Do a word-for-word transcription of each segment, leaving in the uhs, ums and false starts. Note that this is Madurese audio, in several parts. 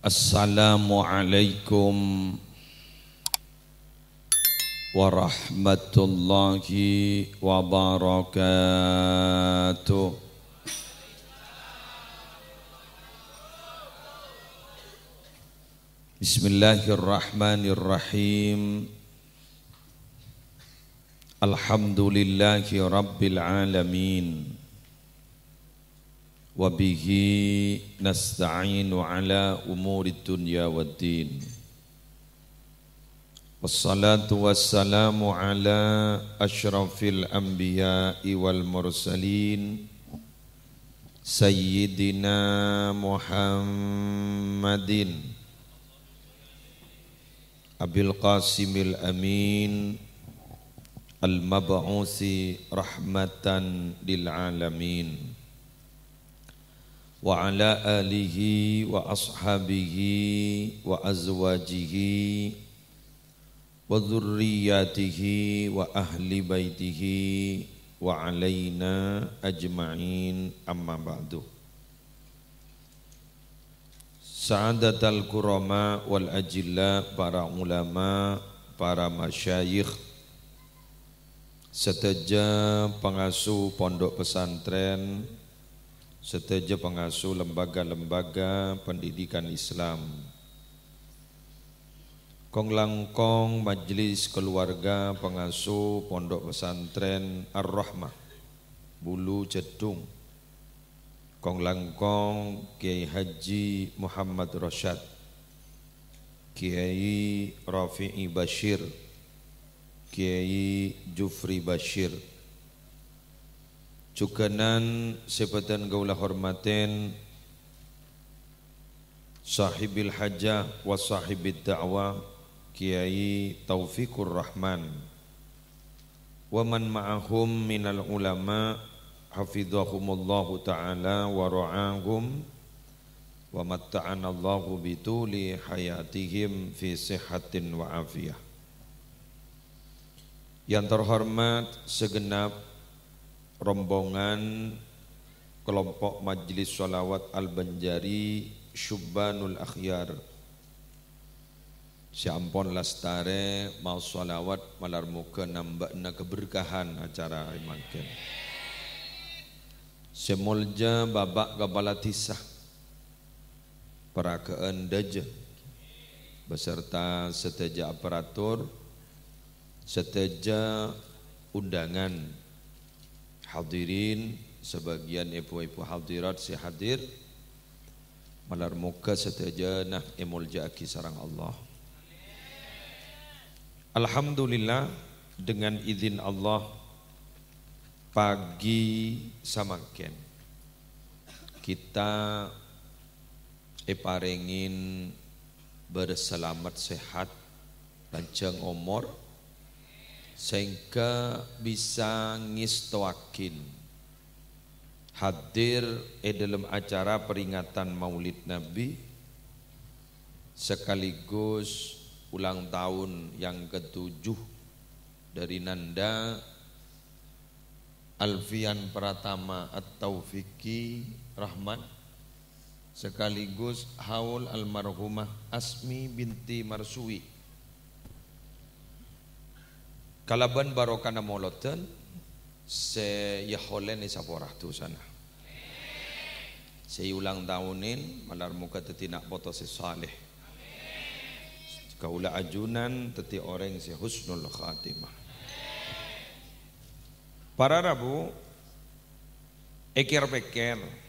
Assalamualaikum warahmatullahi wabarakatuh. Bismillahirrahmanirrahim. Alhamdulillahi rabbil alamin. Wa bihi nasta'inu ala umuri dunya waddin. Wassalatu wassalamu ala asyrafil anbiya'i wal mursalin, Sayyidina Muhammadin Abil Qasimil Amin, al-mab'usi rahmatan lil alamin, wa ala alihi wa ashabihi wa azwajihi wa dzurriyyatihi wa ahli baitihi wa alaina ajma'in, amma ba'du. Sa'adatal kurama wal ajilla, para ulama, para masyayikh, sadhâjâ pangasuh pondok pesantren, sadhâjâ pangasuh lembaga-lembaga pendidikan Islam, kong-langkong majelis keluarga pangasuh pondok pesantren Ar-Rahmah, Bulu Cedhung, kong-langkong Kiai Haji Muhammad Rasyad, Kiai Rafi'i Bashir, Kiai Jufri Bashir. Jhughânan sè bhâdhân kaulâ hormatè, Sahibil Hajah wa Sahibid Da'wah, Kiai Taufikur Rahman. Wa man ma'ahum minal ulama, hafidhahumullahu ta'ala wa ra'ahum, wa matta'anallahu bituli hayatihim fi sihhatin wa afiyah. Yang terhormat segenap rombongan kelompok Majelis Sholawat Al-Banjari Syubbanul Akhyar, sè ampon lastarè maos sholawat, malar moghâ nambâ'âna kaberkahan acara è mangkèn. Sè molja Bapak Kapala Dhisa Paragâ'ân Dâjâ, beserta sadhâjâ aparatur, sadhâjâ undangan, hadirin, sabâgiyân èbhu-èbhu hadirat sè hadir, malar moghâ sadhâjâna èmolja'aghi sareng Allah. Alhamdulillah, dengan izin Allah, pagi samangkèn kita èparèngè bârâs salamet sehat, lanjhâng omor, sehingga bisa ngèstowaghi hadir è dâlem acara peringatan Maulid Nabi, sekaligus ulang tahun yang ketujuh dari Nanda Alfian Pratama At-Taufiqi Rahman, sekaligus haul almarhumah Asmi binti Marsui. Kalabân barokana molodhân sè èyaholèn èsapora dhusana. Sè ulang tahun, malar moghâ dhâddhi na' poto sè saleh. Kaulâ ajunan dhâddhi orèng sè husnul khatimah. Para rabu, èkèr-pèkèr,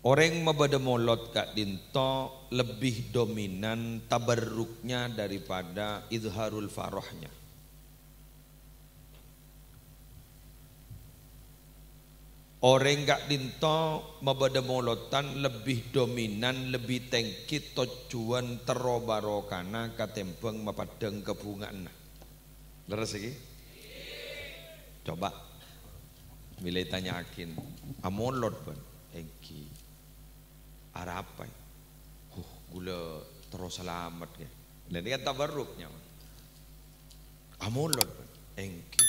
orèng mabâdâ molod ka'dinto lebih dominan tabarruknya daripada izharul farahnya. Orèng ka'dinto mabâdâ molodhân lebbi dominan, lebbi tèngghi tojjhuwân terro barokana katèmbhâng mapaddhâng kabhungaanna. Lerres, ènggi? Coba, bilâ ètanya'aghi, "Amolod, bân?" "Ènggi." "Arapa, è?" "Huh, ghulâ terro salamet, ghi." Lah, ini kan tabarruk, nyaman. "Amolod, bân?" "Ènggi."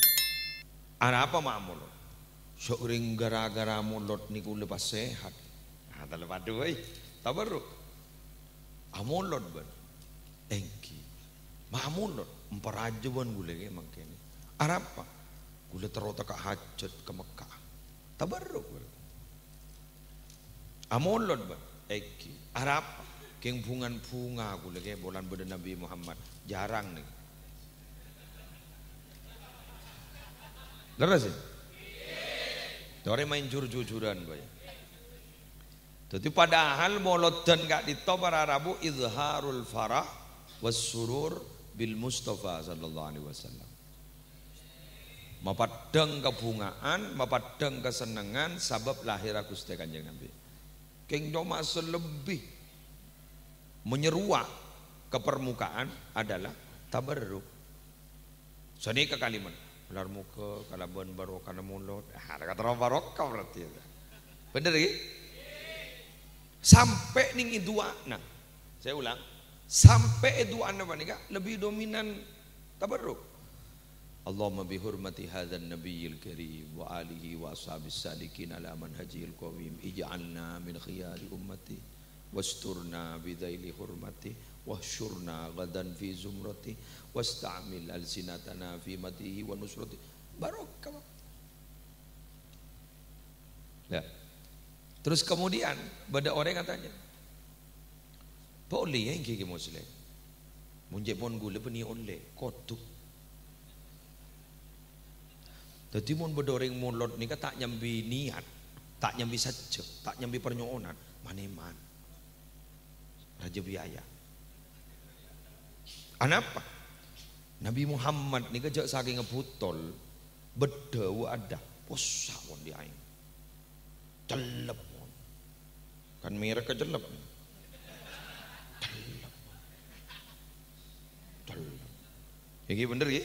"Arapa ma' amolod?" "Sa'rèng ghârâ-ghârâ molod nèko ghulâ pas sehat." Tala padhu, woi. Tabarruk. Amolod, bân. Èngghi. Ma' amolod. Empa' rajâ bân ghulâ kè mangkèn. Arapa? Ghulâ terro tekka' hajat ka Mekkah. Tabarruk, bân. Amolod, bân. Èngghi. Arapa? Kèng bhungan bhunga ghulâ kè bulân bâdâ Nabbhi Muhammad. Jhârâng, nèng. Lerres, yâ? Torè maèn jur-jujuran, bhâi. Dhâddhi, padahal molodhân ka'dinto para rabu izharul farah was surur bil Mustafa sallallahu alaihi wasallam. Mapaddhâng kabhungaan, mapaddhâng kasennengngan sabâb lahèrra Ghustè Kanjeng Nabbhi. Kèng coma sè lebbi menyeruak ka permukaan adalah tabarruk. Sanèka kalimat, "Malar moghâ kalabân barokana molod." Ah, terro barokah berarti. Bhender, ghi? Sampè' nèng è du'ana. Saya ulang, sampè' è du'ana panèka lebbi dominan tabarruk. Allahumma bi hurmati hadzan nabiyil karim wa alihi wa ashabis salikin ala manhajihil qawim, ij'alna min khiyari ummati. Wasturna bidzaili hurmati, wahsyurna ghadan fi zumrati, wasta'mil alsinatana fi madhihi wa nusrati. Barokah, Pak. Ya. Terus kemudian, bâdâ orèng atanya, "Bâ' ollè, yâ, èngghi, Kè Musleh?" "Mon cè' pon ghulâ bânnè ollè, kodhu." Dhâddhi, mon bâdâ orèng molod nèka ta' nyambi niyat, ta' nyambi sajjhâ, ta' nyambi parnyo'onan, man-èman. Rajâ biaya. Anapa? Nabbhi Muhammad nèka jhâ' sakèngnga butol, bâddhâ wâ' adâ, possa' mon è aèng. Cellep mon. Kan merek cellep. Cellep. Cellep. Èngghi bhender, ghi?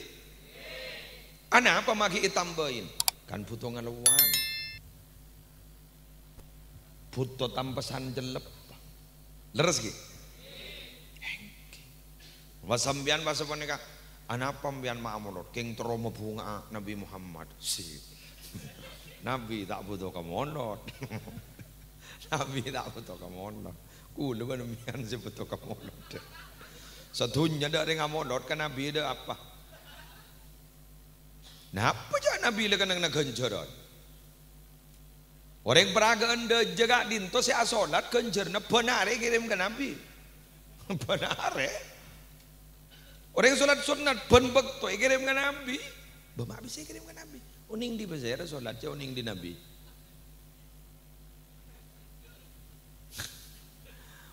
Anapa ma' ghi' ètambâi? Kan bhuto ngalowan. Bhuto tampesan cellep. Lerres, ghi? Èngghi. Wa sampèyan pas sapanèka, anapa sampèyan ma' amolod? Kèng terro mabhunga'a Nabbhi Muhammad. Sip. Nabbhi ta' bhuto ka molod. Nabbhi ta' bhuto ka molod. Ghulâ bân sampèyan sè bhuto ka molod. Sadhunnya dâ' rèng amolod, ka Nabbhi dâ' apa? Napa jhâ' Nabbhi la kennengnganna ghânjhârân? Orèng paraga'an dâjâ ka'dinto sè asolat ghânjhârânna bân arè èkèrèm ka Nabbhi. Bân arè. Orèng solat sonnat bân bâkto èkèrèm ka Nabbhi. Bâ ma' bisa èkèrèm ka Nabbhi? Onèng dhi' pasèra solat, jhâ' onèng dhi' Nabbhi.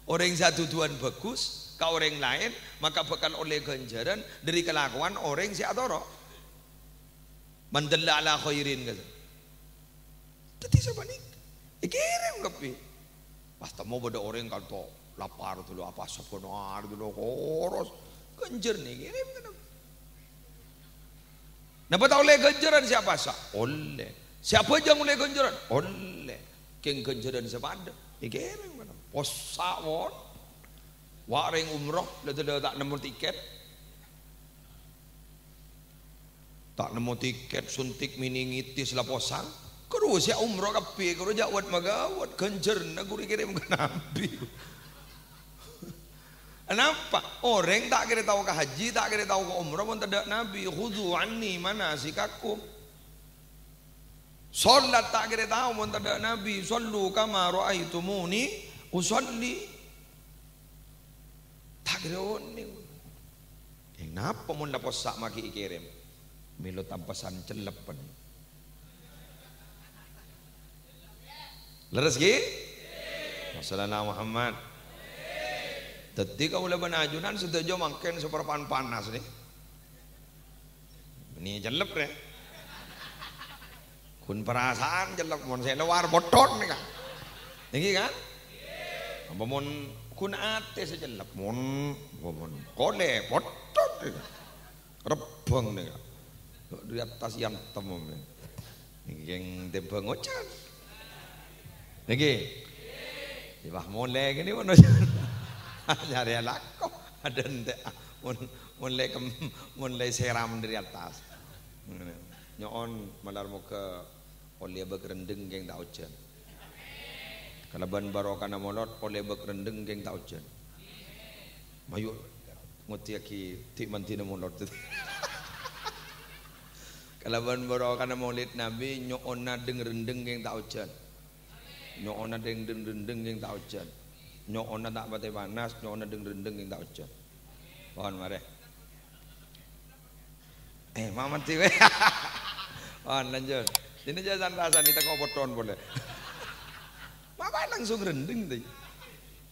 Orèng sè adhudhuwân bhâghus ka orèng laèn, maka bhâkal ollè ghânjhârân dhâri kalakowan orèng sè atoro'. Man dalla ala khairin, kata. Dhâddhi sapanèka èkèrèm kabbhi. Pas temmo bâdâ orèng kanto lapar dulu, apa saponar dulu, koros. Ghânjhârân èkèrèm ka Nabbhi. Napa ta' ollè ghânjhârân sè apasa? Ollè. Sè abhâjâng ollè ghânjhârân? Ollè. Kèng ghânjhârân sè padâ èkèrèm, possa' mon. Wa' rèng umroh, la dâ-, la ta' nemmo tiket. Ta' nemmo tiket, suntik, meningitis, la posang. Karo sè umroh kabbhi, karo jâ' wât-maghâwât, ghânjhârânna ghuru èkèrèm ka Nabbhi. Anapa? Orèng ta' kèra tao ka haji, ta' kèra tao ka umroh, mon tadâ' Nabbhi, "Khudzu anni manasikakum." Solat ta' kèra tao mon tadâ' Nabbhi, "Shallu kama ra'aitumuni ushalli." Ta' kèra onèng. Kèng napa mon la possa' ma' ghi' èkèrèm? Mèlo tampesan celleppen. Lerres, ghi? Wassallallahu Muhammad. Dhâddhi kaulâ bân ajunan sadhâjâ mangkèn saparpan panas, nè. Bânnè cellep, rè. Ghun parasaan cellep, mon sè lowar pothot nèka. Nèkè kan? Apa mon ghun atè sè cellep, mon, apa mon kolè pothot nèka. Rebbhâng nèka. Dâri attas èyantem. Nèkè kèng tèmbhâng ojan. Nèkè. Wah, molè kènè mon ojan. Nyarè alako. Adântè'. Mon, mon lè kem-, mon lè sèram dâri attas. Nyo'on malar moghâ ollè abâk rendeng kèng ta' ojhân. Kalabân barokana molod, ollè bâk rèndhâng kèng ta' ojhân. Mayu, ngodiyâghi dhi'-mandhina molod. Kalabân barokana Maulid Nabi, nyo'ona dhâng-rèndhâng kèng ta' ojhân. Nyo'ona dhâng-, dhâng-rèndhâng kèng ta' ojhân. Nyo'ona ta' patè panas, nyo'ona dhâng-rèndhâng kèng ta' ojhân. Pon, marè. Eh, Mamat dhewe. Pon, lanjut. Ini jâ' san-rasan, tako' pothon polè. Mamat langsung rèndhâng, tè.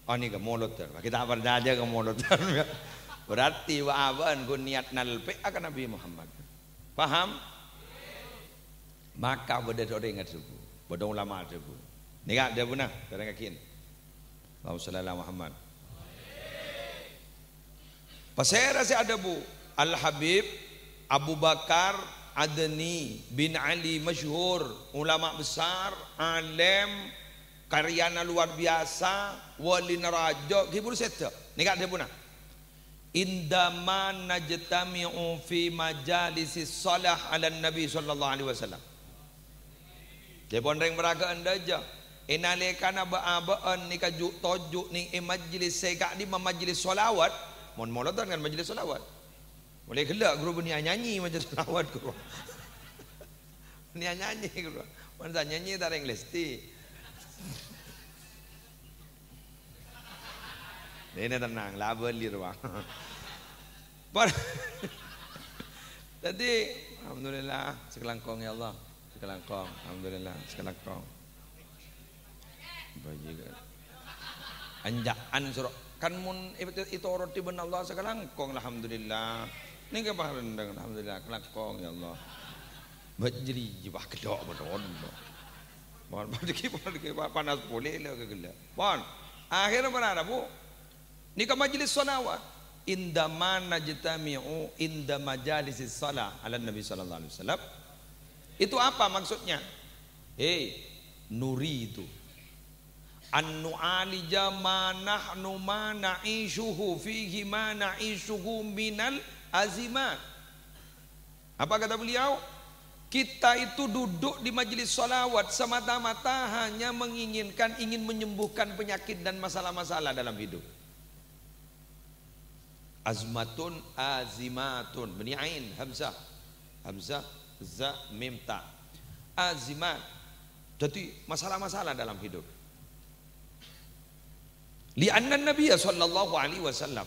Oh, nèka molod, ta'. Kita' parcajâ ka molod. Berarti wa-, abâ'na ghun niat nalpè'a ka Nabi Muhammad. Paham? Maka bâdâ orèng adhâbu, bâdâ ulama adhâbu. Nèka dhâbuna, dhârengngaghi. Allahumma shalli ala Muhammad. Pasèra sè adhâbu? Al-Habib Abu Bakar Adni bin Ali Masyhur, ulama besar, alèm, karyana luar biasa, walina rajâ, ghibur sèdhâ. Nèka dhâbuna. "Indama najtami'u fi majalisis shalah 'alan Nabi sallallahu alaihi wasallam." Dhâbuna rèng paragâ'ân dhâjâ, è nalèkana bâ'-abâ'ân nèka ju'-toju' nèng è majlis sè ka'dimma majlis shalawat, mon molodhân kan majlis shalawat. Molaè ghellâ' ghuru bânnè anyanyi majlis shalawat ghuru. Bânnè anyanyi ghuru. Mon ta' nyanyi ta' rèng lèstè. Ini tenang, la bâli rowa. Par-, Dhâddhi, alhamdulillah, sakalangkong, ya Allah. Sakalangkong, alhamdulillah, sakalangkong. Bâjhi ka-, anja'an soro-, kan mon è-, ètoro'è bân Allah sakalangkong, alhamdulillah. Nèka parèndhâng, alhamdulillah, kalangkong, ya Allah. Bâjhi, wah, ghellâ' bâdhân. Mon, mon, panas polè, la ghellâ'. Pon. Akhirnya para rabu. Nèka majlis shalawat. "Indama najtami'u inda majalisis shalah 'alan Nabi sallallahu alaihi wasallam." Itu apa maksudnya? Hei, nuridu an nu'alija ma nahnu ma na'ishuhu fihi ma na'ishuhu minal azimat. Apa kata beliau? Kita itu duduk di majelis shalawat semata-mata hanya menginginkan, ingin menyembuhkan penyakit dan masalah-masalah dalam hidup. Azmatun, azimatun. Bânnè ain, hamzah. Hamzah, za, mim, ta. Azimat. Jadi, masalah-masalah dalam hidup. Li'anna Nabiya sallallahu alaihi wasallam.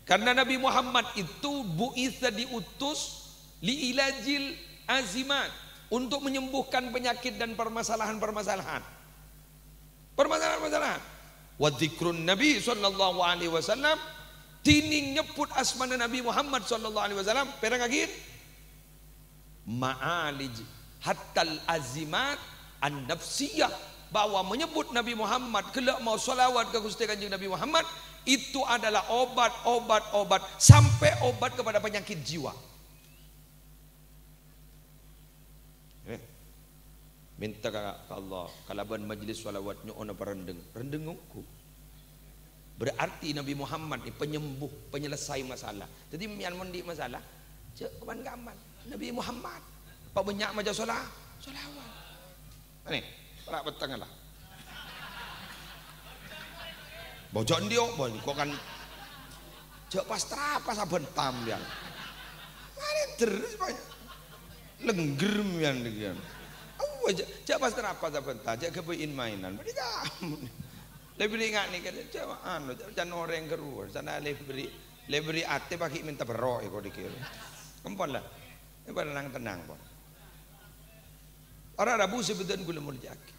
Karena Nabi Muhammad itu bu'itsa, diutus, li'ilajil azimat, untuk menyembuhkan penyakit dan permasalahan-permasalahan. Permasalahan-permasalahan. Wa dzikrun Nabi sallallahu alaihi wasallam, dhinèng nyebbhut asmana Nabi Muhammad sallallahu alaihi wasallam, pèrèngngaghi, ma'alij hattal azimat an-nafsiyah, bahwa menyebut Nabi Muhammad, ghellâ' maos shalawat ka Ghustè Kanjeng Nabi Muhammad, itu adalah obat, obat, obat, sampai obat kepada penyakit jiwa. Eh, mènta ka, ka Allah, kalabân majelis shalawat nyo'ona parèndhâng. Rèndhâng ongghu. Berarti Nabi Muhammad nè penyembuh, penyelesai masalah. Dhâddhi, sampèyan mon andi' masalah, jhâ' kaman-kaman. Nabi Muhammad. Pabânnya' maca shala-, shalawat. Anè, para' pettengnga la. Bâjâ andi', oh, bâjâ kok kan. Jhâ' pas-trapa sabân tam, ya. Marè terus, Pak. Lengger, sampèyan, nèkè. Awa, jhâ', jhâ' pas-trapa sabân tam, jhâ' ghâbây in-mainan. Bânnè kamu. Lè bâri' nga' nèkè, jhâ', anu, jhâ', can orèng ghâruwa, sana lè bâri', lè bâri' atè paghi' mènta berro', ya, kok dikira. Empon la. Ini pada nang-tenang, pon. Para rabu sè bâdhân kaulâ molja'aghi.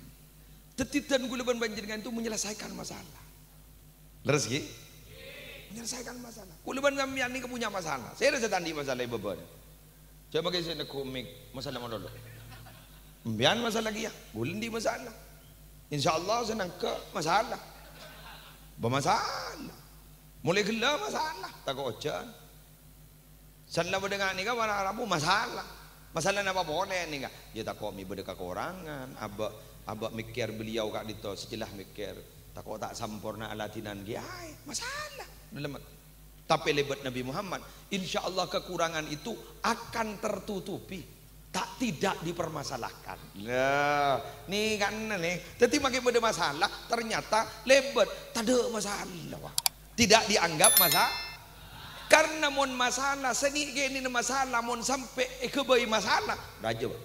Dhâddhi, dhân kaulâ bân panjhennengngan itu menyelesaikan masalah. Lerres, ghi? Menyelesaikan masalah. Kaulâ bân sampèyan nèka punya masalah. Sèra sè ta' andi' masalah è bâbâna. Jhâ' makè sè neggu' mik masalah malolo. Sampèyan masalah kèya, kaulâ andi' masalah. Insya Allah sè nangka' masalah. Bâ masalah. Molaè ghellâ' masalah, tako' ojhân. San la bâdâ nga' nèka para rabu masalah. Masalah napa polè nèka? Ya tako' mè' bâdâ kakorangan, abâ', abâ' mèkkèr beliau ka'dinto, sè jelas mèkkèr. Tako' ta' samporna aladinan ghi aè, masalah. Dâlem at-, tapè lèbât Nabi Muhammad, insya Allah kekurangan itu akan tertutupi. Ta-, tidak dipermasalahkan. Lah, nè kanna nè. Dhâddhi makkè bâdâ masalah, ternyata lèbât. Tadâ' masalah, Pak. Tidak dianggap masa-, karena mon masalah, sè nè-, kènèna masalah, mon sampè' èghâbây masalah, rajâ, Pak.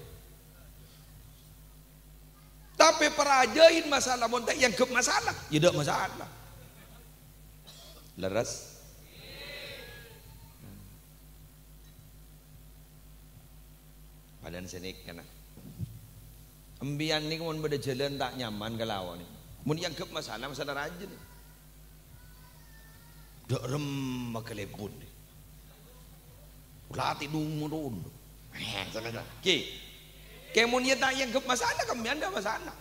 Tapè parajâin masalah, mon ta' èangghep masalah, ya tadâ' masalah. Lerres? Padahal sè nèka, nah. Empèyan nèko mon bâdâ jhâlân ta' nyaman kalaon nèko. Mon èangghep masalah, masalah rajâ nèko. Tadâ' remma kalèbun. Latè dum-dum. Eh, salah, salah. Ki. Kè mon iyâ ta' èangghep masalah, kemmèyan tadâ' masalah.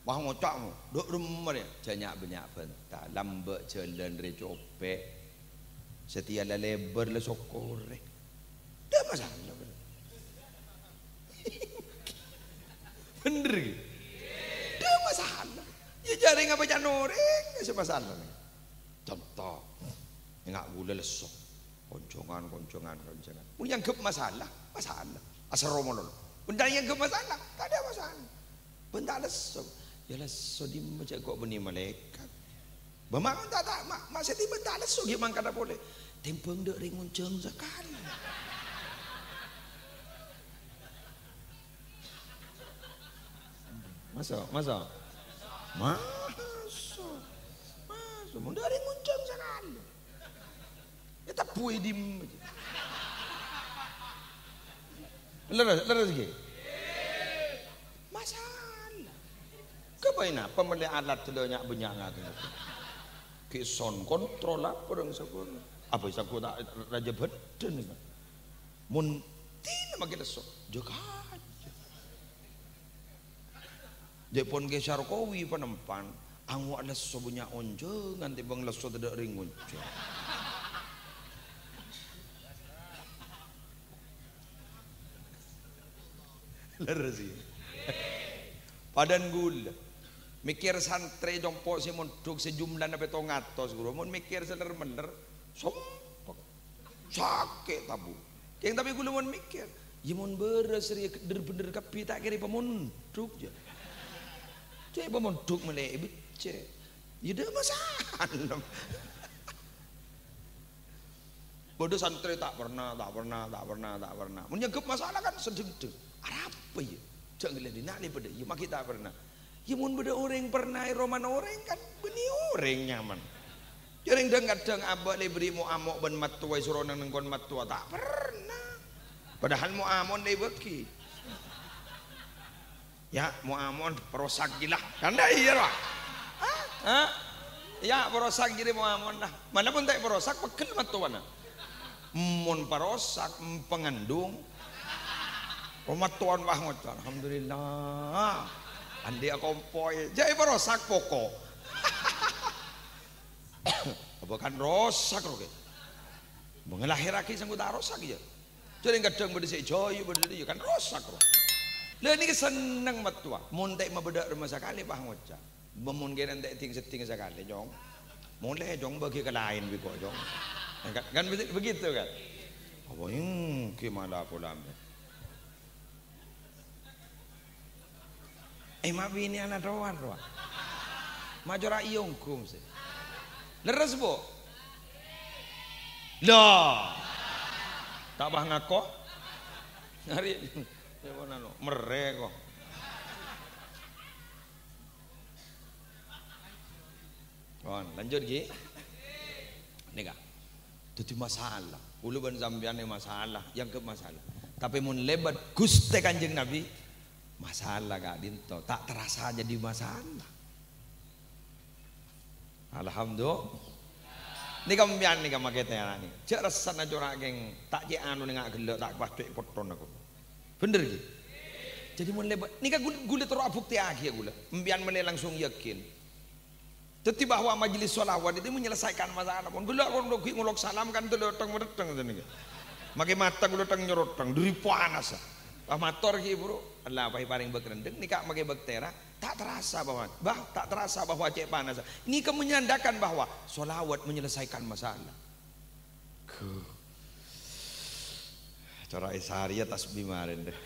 Wah, ngoca' mo. Tadâ' remma rè. Jhâ' nya'-bânnya' bânta. Lambâ' jhâlân rè copè'. Satèya la lèbâr la sokkorè. Tadâ' masalah, bhender. Bhender, ghi? Tadâ' masalah. Iyâ, jhâ' rèng apa can orèng sè masalah, nè. Conto, enga' ghulâ lesso. Konjhângan, konjhângan, konjhângan. Mon èangghep masalah, masalah. Aserro malolo. Mon ta' èangghep masalah, tadâ' masalah. Bân ta' lesso. Iyâ lesso dimma, cè' ko' bânnè malaèkat. Bâ ma' ta', ta', ma', ma' sè dimma ta' lesso ghi' mangkana polè. Tèmbhâng tadâ' rèng ngonjhâng sakalè. Maso', maso'. Maso'. Maso', mon tadâ' rèng ngonjhâng sakalè. Ètebbhuwi dimma? Lerres, lerres ghi? Masalah. Ghâbây napa mellè alat dâlâ nya'-bânnya' ngaten? Ghi' sound control apa rèng sabâna? Apa sago ta' rajâ bhâdhân nèka? Mon dinah makkè lesso, jâgâ. Jâ' pon Kè Sarkowi panempan, angowa' lesso bânnya' onjhângan tèmbhâng lesso tadâ' rèng ngonjhâng. Lerres, iyâ. Padâna ghulâ. Mèkkèr santrè compo' sè mondhuk sè jumlana pèttong atos, ghuru. Mon mèkkèr sè ler-mèller, sompek. Sakè' tabu. Kèng, tapè ghulâ mon mèkkèr, iyâ mon bârâs rèya dhâr-bhendhâr kabbhi ta' kèra èpamondhuk, jâ. Jâ' èpamondhuk malè è beccè'. Iyâ tadâ' masalah. Bâdâ santrè ta' pernah, ta' pernah, ta' pernah, ta' pernah. Mon èangghep masalah kan sedheng-dheng. Arapa iyâ? Jâ' ngèlè dinna' lè bâdâ iyâ, makkè ta' pernah. Iyâ, mon bâdâ orèng pernah è romana orèng, kan bânnè orèng nyaman. Jâ' rèng dhâng-kadhâng abâ' lè èberri' mo'-amo' bân mattowa, èsoro neng-nengkon mattowa, ta' pernah. Padahal mo'-amo'na lè èbâghi. Yâ, mo'-amo'na parosak ghi la. Kan dâ' iyâ, rowa? Hah? Hah? Yâ, parosak ghi rè mo'-amo'na. Mana pon ta' èparosak, pegghel mattowana. Mon parosak, pangandung. Roma towan wah ngoca', "Alhamdulillah. Andi' akompoy." Jâ' èparosak poko'. Apa kan rosak, roke? Mangalaherraghi sangko ta' rosak, yâ. Jâ' rèng kadhâng bâdâ sè èjâyu, bâdâ sè, yâ, kan rosak, rowa. Lah, nèka senneng mattowa. Mon ta' mabâdâ roma sakalè, wah ngoca'. Bâ mon kèra ta' ding-sedding sakalè, Cong. Molè, Cong, bâgi ka laèn bi' ko', Cong. Kan, kan be-, begitu, kan? Apa ènggi mala pola ambè. Eh, ma' binè'anna towan, rowa. Ma' cora' èyongghu, mesti. Lerres, Bu? Lah. Ta' pas ngako? Ngari. Ya, pon anu, merrè, ko'. Pon, lanjut, ghi. Nèka. Dhâddhi masalah. Kaulâ bân sampèyan nè masalah, èangghep masalah. Tapè mon lèbât Ghustè Kanjeng Nabi, masalah ka'dinto ta' terasa jadi masalah. Alhamdulillah. Nèka sampèyan nèka makkè tèra nèka. Jâ' rassana cora' kèng, ta' cè' anu nènga' ghellâ', ta' pas cè' potthona, ko'. Bhender, ghi? Dhâddhi mon lèbât, nèka ghul-, kaulâ terro abuktèyaghi, yâ, kaulâ. Sampèyan malè langsung yakin. Dhâddhi bahwa majelis sholawat itu menyelesaikan masalah. Mon ghellâ' kon ghi' ngolok salam kan tadâ' thèng-maretteng, ghâtèn nèka. Makkè mata kaulâ thèng-nyorotteng, dâri panassa. Pas mator ghi, buru. Allah, pas èparèng bâk rendheng, nèka makkè bâk tèra. Ta' terasa bahwa, bah, ta' terasa bahwa cè' panassa. Nèka menandakan bahwa sholawat menyelesaikan masalah. Ghu. Cora' èsarèya tasbih marèn, deh.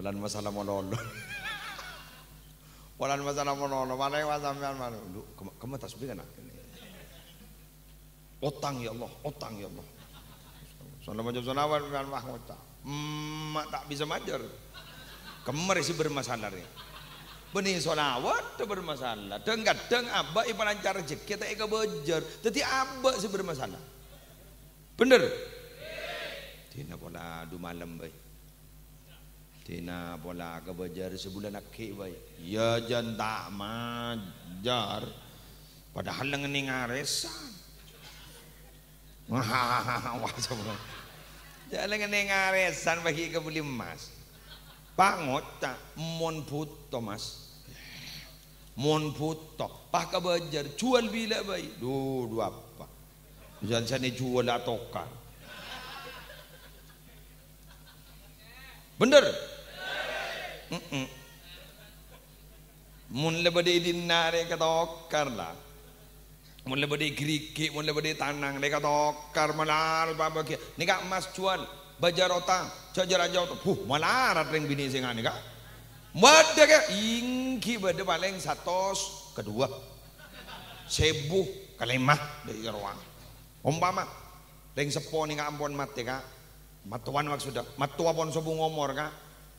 Lan masalah mono-ono. Polana masalah mono-ono, malèng wa sampèyan mano. Lu, kemma, kemma tasbih kan? Otang, ya Allah, otang, ya Allah. Sono maca sholawat, sampèyan wah ngoca'. Emma' ta' bisa majâr. Kemma rè sè bermasalah rè. Bânnè sholawat ta' bermasalah. Dhâng-kadhâng abâ' èpalancar rejhekkè ta' èkabâjâr. Dhâddhi abâ' sè bermasalah. Bhender? Dina pola du malem bhâi. Dina pola kabâjâr sabulân aghi' bhâi. Iyâ, jhân ta' majâr. Padahal lengngenna arèsan. Wah, sabulân. Jhâ' lengngenna arèsan bâgi kabelli emmas. Pangoca', "Mon bhuto, Mas. Mon bhuto." Pas kabâjâr, jhuwâl bilâ bhâi. Dhu, dhu apa? Jhân sè èjhuwâl atokar. Bhender? Mm-mm. Mon la bâdâ è dinna' rè katokar la. Mon la bâdâ è ghârighi', mon la bâdâ è tanang rè katokar malarat pabâgiyân. Nèka emmas jhuwâl, bâjâr otang, jhâ' jâ-rajâ otang. Huh, malarat rèng binè' sè nga' nèka. Bâdâ kè, èngghi bâdâ palèng satos kadhuwâ. Sèbu kalèma, dâ' iyâ rowa. Ompama, rèng seppo nèka ampon matè, Ka'. Mattowana maksodda, mattowa pon sobung omor, Ka'.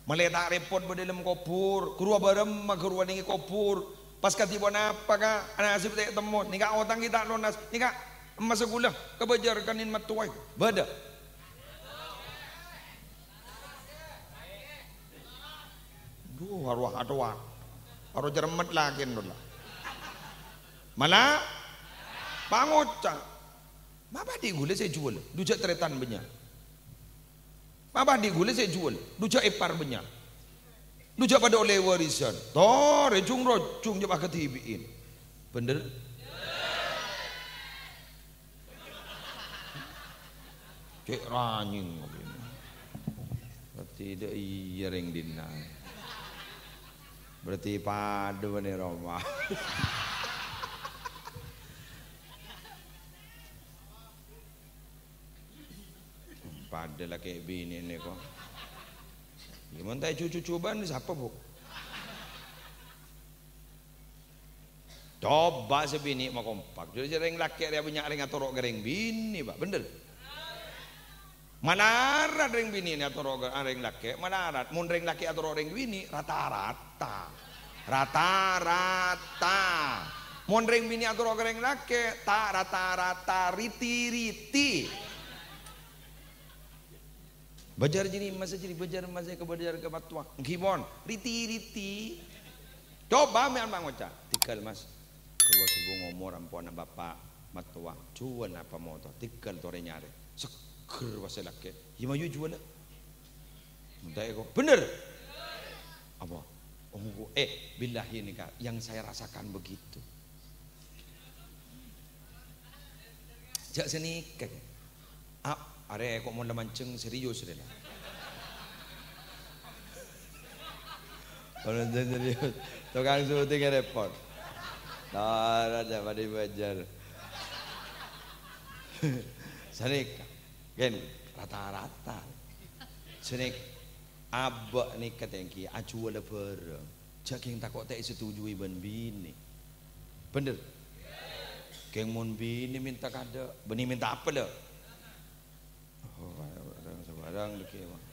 Malè ta' rèpot bâdâ è dâlem kobhur, ghâruwa bârâmma ghâruwa nèng è kobhur. Pas kadhi ponapa, Ka'? Nasib ta' ètemmo, nèka otang ghi' ta' lonas, nèka emmas kaulâ, kabâjâr ka'dinto mattowa. Bâdâ. Dhu, arowa atowa. Aro cermet lakèn dhu la. Mala pangoca'. Ma' bâdâ ghulâ sè èjhuwâl, dhu jhâ' tarètan bânnya'. Ma' bâdâ ghulâ sè èjhuwâl, dhu jhâ' èpar bânnya'. Dhu jhâ' padâ ollè warisan. Torè jhung-rojhung jhâ' pakadhibi'in. Bhender? Cè' ranyèng. Berarti dâ' iyâ rèng dinna'. Berarti padâ bânnè roma. Padâ lakè' binè' nèko. Iyâ, mon ta' èjhu-jhujhubân, sapa, Bu'? Coba sè binè' makompak. Jhâ' rèng lakè' rèya bânnya' rèng atoro' ka rèng binè', Pak. Bhender? Malarat rèng binè' nè atoro' ka rèng lakè', malarat. Mon rèng lakè' atoro' rèng binè', rata-rata. Rata-rata. Mon rèng binè' atoro' ka rèng lakè', ta' rata-rata, riti-riti. Bâjâr jârèya masa jârèya, bâjâr masa kabâjâr ka mattowa. Èngghi pon, riti-riti. Coba mèyan pangoca', "Tèghâl, Mas. Ghâruwa sobung omor ampon bapa' mattowa. Jhuwâl napa motor? Tèghâl torè nyarè." Seggher pas sè lakè'. "Iyâ, mayu jhuwâl." Entè'è ko. Bhender? Apa? Oh, eh, billahi nèka, yang saya rasakan begitu. Jhâ' sanèka. A-, arè ko' mon la manjheng serius rè la. Mon manjheng serius. Tokang syuting rèpot. Lara jhâ' padâ bâjâr. Sanèka. Ghân rata-rata. Sanèka. Abâ' nèka tèngghi ajhuwâlâ bhârâng. Jhâ' ghing tako' ta' èsetujui bân binè'. Bhender? Ghing mon binè' mènta kadâ', bânnè mènta apa, lè? Oh, sabarang dhâggi', Bang.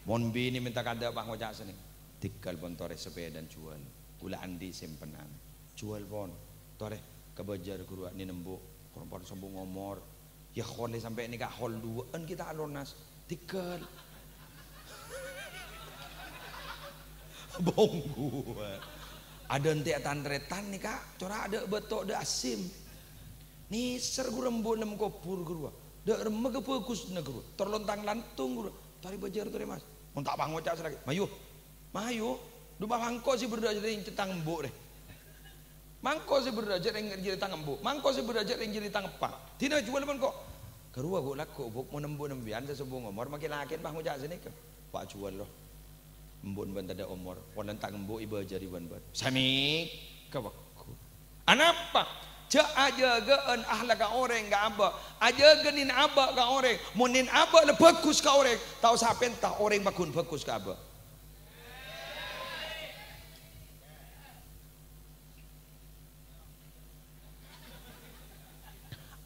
Mon binè' mènta kadâ', pas ngoca' sanè, "Tèghâl pon torè sapèdana jhuwâl. Kaulâ andi' sèmpenan. Jhuwâl pon. Torè kabâjâr ghâruwa nèng embu', korang pon sobung omor." Yâ, holè sampè' nèka hol duwâ'ân ghi' ta' lonas. Tèghâl. Bonggu. Adântè' tan-tarètan nèka, cora' dâ' bâto dâ' asim. Nèser ghâruwa embu' nèng kobhur ghâruwa. Dâ' remma ghâbhâghusna ghâruwa. Tor lontang-lantung ghâruwa. Torè bâjâr torè, Mas. Mon ta' pangoca' salaghi. Mayu. Mayu. Dhu pas mangko sè bherrâ' jârèya tang embu' rè. Mangko sè bherrâ' jârèya rèng jârèya tang embu'. Mangko sè bherrâ' jârèya rèng jârèya tang eppa'. Dina jhuwâl mangko. Ghâruwa ghu' lagghu', Bu', mon embu' nèmbiyân sè sobung omor, makè lakèn pas ngoca' sanèka. Pas jhuwâl, lo. Embu'en bân tadâ' omor. Polana tang embu' èbâjâri bân bâ'na. Sanèka, Bu'. Anapa? Jhâ' ajâgâ'ân akhlakka orèng ka abâ'. Ajâgâ nèng abâ' ka orèng. Mon nèng abâ' la bhâghus ka orèng, ta' osa pènta orèng pagghun bhâghus ka abâ'.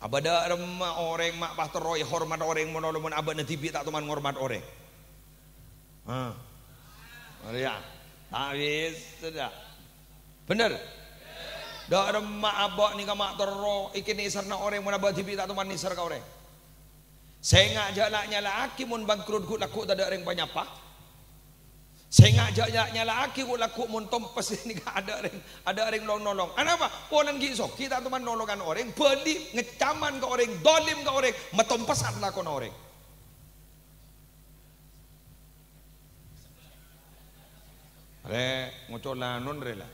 Apa dâ' remma orèng ma' pas terro èhormat orèng mon-, mon abâ'na dhibi' ta' toman ngormat orèng? Hah? Arèya. Ta' bisa, dâ'. Bener? Dâ' remma abâ' nèka ma' terro èkè nèserra orèng mon abâ' dhibi' ta' toman nèser ka orèng. Sènga' jhâ' la-nyala'aghi mon bangkrut ghu'-lagghu' tadâ' rèng panyapa. Sènga' jhâ' la-nyala'aghi ghu'-lagghu' mon tompes nèka adâ' rèng, adâ' rèng long-nolong. Anapa? Polana ghi' soghi ta' toman nolongan orèng, bâli ngeccaman ka orèng, dholim ka orèng, matompesan lakona orèng. Rè, ngocol anon, rè, la.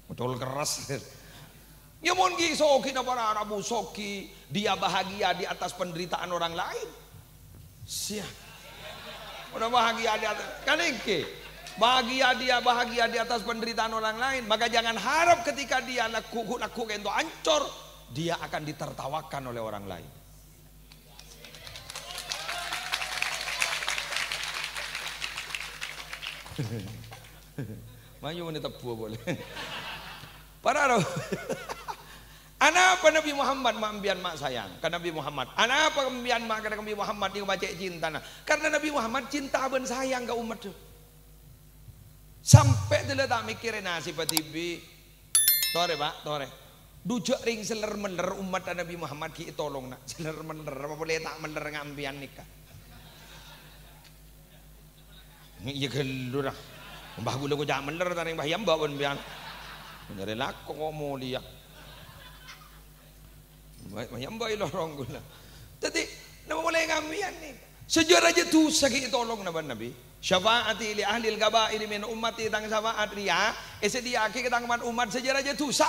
Ngocol kerras, rè. Ya, mon ghi' soghi napa ra-, rabu soghi, dia bahagia di atas penderitaan orang lain. Sia. Udah bahagia di atas, kan ènggi. Bahagia dia, bahagia di atas penderitaan orang lain. Maka jangan harap ketika dia lagghu', lagghu' kento ancor, dia akan ditertawakan oleh orang lain. Mayu mènè tebbu polè. Para ro. Anapa Nabi Muhammad ma' embiyan ma' sayang ka Nabi Muhammad? Anapa embiyan ma' ka Nabi Muhammad nèko ma' cè' cintana? Karena Nabi Muhammad cinta bân sayang ka ommaddhâ. Sampè' dâlla ta' mèkkèrè nasèbhâ dhibi'. Torè, Pa', torè. Dhu jhâ' rèng seller-meller ommaddhâ Nabi Muhammad ghi' ètolong, na'. Seller-meller, apa polè ta' meller ngambiyan nèka? Iyâ ghâllu, ra. Mbah ghulâ koca' meller, ta' rèng mbah yamba' bân biyan. Nyarè lako ko' molèya. Mbah, mbah yamba' è lorong ghulâ. Dhâddhi, napa polè ngambiyan nèka? Sajâ rajâ dhusa ghi' ètolong na bân Nabi. "Syafa'ati li ahlil kaba'iri min ummati," tang syafa'at rèya èsadhiyâ'aghi ka tang ommat-ommat sajâ rajâ dhusa.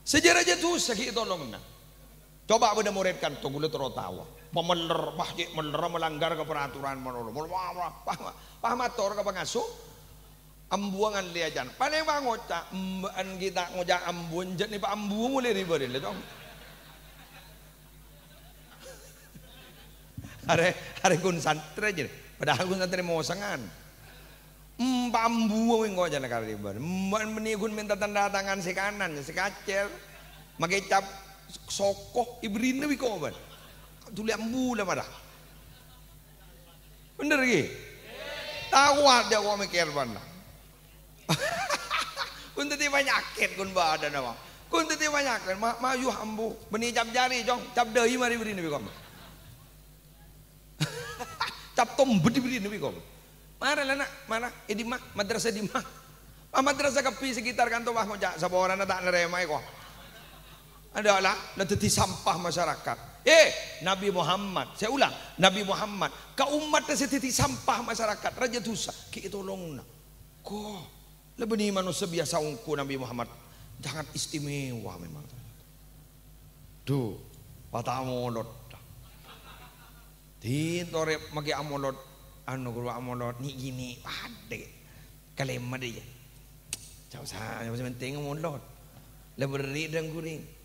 Sajâ rajâ dhusa ghi' ètolongana. Coba bâdâ morèd kanto ghulâ terro tao. Pameller, wah, cè' meller melanggar ka peraturan malolo. Wah, wah, wah, wah, wah, mator ka pangasuh. Ambuwângan lèyacan. Palèng pangoca', "Emba'an ghi' ta' ngoca' ambuwân, jhâ' nèpa ambuwân molè rè-bârè, lè, Cong." Arè, arè ghun santrè, jârèya. Padahal ghun santrè mosangan. Empa' ambuwâ wèng koca'na karèbân. Emma' mennè ghun mènta tanda tangan sè kanan, sè kacèr. Makè cap soko, èbèrri'na bi' kobân. Dhuli ambu la mara. Bhender, ghi? Tao adâ' kok mèkkèr bân. Ghun dhâddhi panyakèt ghun bâdâna, Bang. Ghun dhâddhi panyakèt. Ma-, mayu ambu. Bânnè cap jari, Cong. Cap dâi marè bèrri'na bi' kobân. Cap tombet èbèrri'na bi' kobân. Mara la, Na', mara. È dimma? Madrasah è dimma? Ah, madrasah kabbhi sekitar kanto, wah, ngoca' saporana ta' narèmaè, ko. Adâ' la, la dhâddhi sampah masyarakat. Eh, Nabi Muhammad, saya ulang, Nabi Muhammad, ka ommatta sè dhâddhi sampah masyarakat, rajâ dhusa, ghi' ètolongana. Ko, la bânnè manossa biyasa ongghu Nabi Muhammad, sangat istimewa memang. Dhu, pata molot. Dhi, torè makè amolot, anu, ghuru amolot, nè'-kènè' padâ. Kalèma dâ' iyâ. Jhâ' osa, sè pentèng amolot. La bèrri' dhâng-ghuring.